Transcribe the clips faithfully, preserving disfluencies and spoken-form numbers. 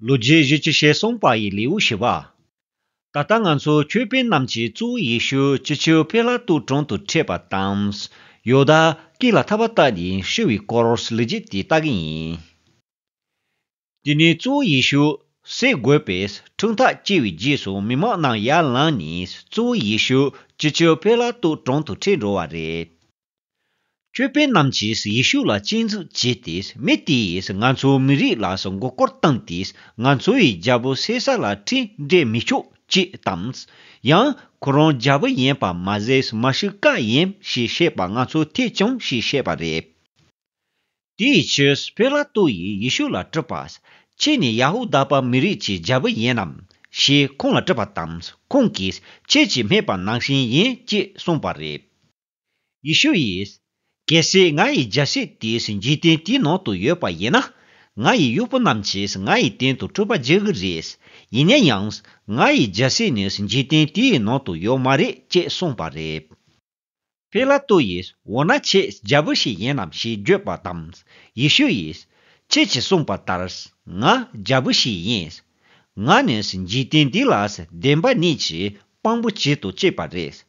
ལོ་རྒྱུས་བཞི་བཅུ་ཞེ་གསུམ་པ་ཡི་ལེའུ་བཞི་པ། ད་ལྟ་ང་ཚོ་ཆོས་དཔོན་རྣམས་ཀྱིས་གཙོ་བོ་ཡེ་ཤུ་སྤྱི་ཁྱབ་པི་ལ་ཏུ་དྲུང་དུ་ཁྲིད་པ་དང་། ཡོ་དཱ་སྐེ་ལ་ཐག་པ་བཏགས་ནས་ཤི་བའི་སྐོར་ལོ་རྒྱུས་དེ་ལྟ་གི་ཡིན། དེ་ནས་གཙོ་བོ་ཡེ་ཤུ་བསད་དགོས་པའི་ཁྲིམས་ཐག་བཅད་པའི་རྗེས་སུ་མི་མང་རྣམས་ཡར་ལངས་ནས་གཙོ་བོ་ཡེ་ཤུ་སྤྱི་ཁྱབ་པི་ལ་ཏུ་དྲུང་དུ་ཁྲིད་འགྲོ་བ་རེད། ཆོས་དཔོན་རྣམས་ཀྱིས་ཡེ་ཤུ་ལ་སྐྱོན་འཛུགས་བྱས་ཏེ། མི་དེས་ང་ཚོའི་མི་རིགས་ལ་མགོ་སྐོར་བཏང་སྟེ། ང་ཚོའི་རྒྱལ་པོ་སེ་སར་ལ་ཁྲིམས་འགལ་མི་ཆོག་ཅེས་དང་། ཡང་ཁོ་རང་རྒྱལ་པོ་ཡིན་པ་མ་ཟད་མ་ཤི་ཀ་ཡིན་ཞེས་བཤད་པ་ང་ཚོས་ཐོས་བྱུང་ཞེས་བཤད་པ་རེད། དེའི་ཕྱིར་པི་ལ་ཏུ་ཡིས་ཡེ་ཤུ་ལ་དྲིས་པ། ཁྱེད་ནི་ཡ་ཧུ་དཱ་པ་མི་རིགས་ཀྱི་རྒྱལ་པོ་ཡིན་ནམ་ཞེས་ཁོང་ལ་དྲིས་པ་དང་། ཁོང་གིས་ཁྱེད་ཀྱིས་སྨྲས་པ་ནང་བཞིན་ཡིན་ཅེས་གསུངས་པ་རེད། ཡེ་ཤུ་ཡིས། གལ་སྲིད་ང་ཡི་རྒྱལ་སྲིད་དེ་འཇིག་རྟེན་དེའི་ནང་དུ་ཡོད་པ་ཡིན་ན། ང་ཡི་གཡོག་པོ་རྣམས་ཀྱིས་ང་ཡི་སྟེང་དུ་འཁྲུག་པ་རྒྱག་གི་རེད། ཡིན་ན་ཡང་། ང་ཡི་རྒྱལ་སྲིད་ནི་འཇིག་རྟེན་དེའི་ནང་དུ་ཡོད་མ་རེད་ཅེས་གསུངས་པ་རེད། པི་ལ་ཏུ་ཡིས། འོ་ན་ཁྱེད་རྒྱལ་པོ་ཞིག་ཡིན་ནམ་ཞེས་བརྗོད་པ་དང་། ཡེ་ཤུ་ཡིས། ཁྱེད་ཀྱིས་གསུངས་པ་ལྟར། ང་རྒྱལ་པོ་ཞིག་ཡིན། ང་ནི་འཇིག་རྟེན་འདི་ལ་བདེན་པ་ཉིད་ཀྱིས་དཔང་པོ་བྱེད་དུ་བཅུག་པ་རེད།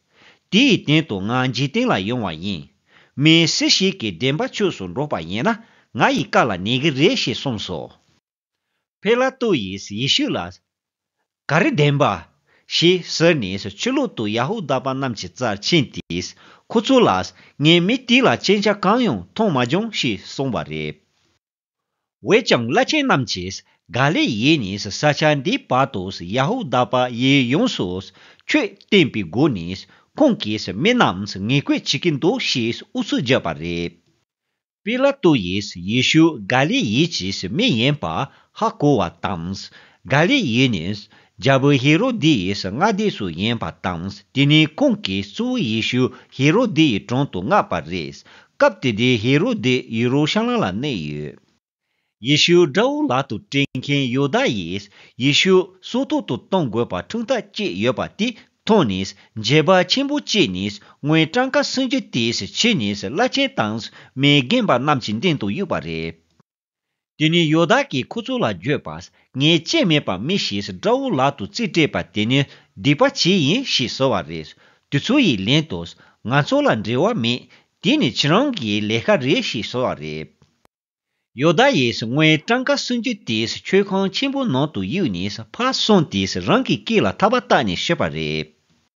དེའི་སྟེང་དུ་ང་འཇིག་རྟེན་ལ་ཡོང་བ་ཡིན། མི་སུ་ཞིག་གིས་བདེན་པ་ཕྱོགས་སུ་འགྲོ་བ་ཡིན་ན། ང་ཡི་བཀའ་ལ་ཉན་གྱི་རེད་ཞེས་གསུངས་སོ། པི་ལ་ཏུ་ཡིས་ཡེ་ཤུ་ལ། ག་རེ་བདེན་པ། ཞེས་ཟེར་ནས་ཕྱི་ལོག་ཏུ་ཡ་ཧུ་དཱ་པ་རྣམས་ཀྱི་རྩར་ཕྱིན་ཏེ། ཁོ་ཚོ་ལ། ངས་མི་དེ་ལ་སྐྱོན་ཆ་གང་ཡང་མཐོང་མ་བྱུང་ཞེས་གསུངས་པ་རེད། འོན་ཀྱང་བླ་ཆེན་རྣམས་ཀྱིས་ག་ལི་ཡེ་ནས་ས་ཆ་འདིའི་བར་དུ་ཡ་ཧུ་དཱ་པ་ཡུལ་ཡོངས་སུ་ཆོས་བསྟན་པའི་སྒོ་ནས་ཁོང་གིས་མི་རྣམས་ངན་སྐུལ་བྱེད་ཀྱི་འདུག་ཞེས་ཨུ་ཚུགས་བརྒྱབ་པ་རེད། པི་ལ་ཏུ་ཡིས་ཡེ་ཤུ་ག་ལི་ཡུལ་གྱི་མི་ཡིན་པ་ཧ་གོ་བ་དང་། ག་ལི་ཡུལ་ནི་རྒྱལ་པོ་ཧེ་རོ་དེ་ཡི་མངའ་སྡེ་སུ་ཡིན་པ་དང་། དེ་ནས་ཁོང་གིས་གཙོ་བོ་ཡེ་ཤུ་ཧེ་རོ་དེ་ཡི་དྲུང་དུ་མངགས་པ་རེད། སྐབས་དེ་དུས་ཧེ་རོ་དེ་ཡེ་རུ་ཤ་ལམ་ལ་གནས་ཡོད། ཡེ་ཤུ་དགྲ་བོའི་ལག་ཏུ་སྤྲད་མཁན་ཡོ་དཱ་ཡིས་ཡེ་ཤུ་སྲོག་ཐོག་ཏུ་གཏོང་དགོས་པ་ཁྲིམས་ཐག་བཅད་ཡོད་པ་དེ་མཐོང་ནས་འགྱོད་པ་ཆེན་པོ་སྐྱེས་ནས་དངུལ་གྲངས་ཀ་སུམ་ཅུ་དེ་ཁྱེར་ནས་བླ་ཆེན་དང་མི་རྒན་པ་རྣམས་ཀྱི་མདུན་དུ་གཡུགས་པ་རེད། དེ་ནས་ཡོ་དཱ་གིས་ཁོ་ཚོ་ལ་བརྗོད་པ། ངས་སྐྱོན་མེད་པ་མི་ཞིག་དགྲ་བོའི་ལག་ཏུ་རྩིས་སྤྲད་པ་དེ་ནི་སྡིག་པ་བྱས་ཡིན་ཞེས་ཟེར་བ་རེད། དེ་ཚོ་ཡི་ལན་དུ། ང་ཚོ་ལ་འབྲེལ་བ་མེད། དེ་ནི་ཁྱེད་རང་གི་ལས་ཀ་རེད་ཞེས་ཟེར་བ་རེད། ཡོ་དཱ་ཡིས་དངུལ་གྲངས་ཀ་སུམ་ཅུ་དེ་མཆོད་ཁང་ཆེན་པོ་ནང་དུ་གཡུགས་ནས་ཕར་སོང་སྟེ་རང་གི་སྐེ་ལ་ཐག་པ་བཏགས་ནས་ཤི་བ་རེད།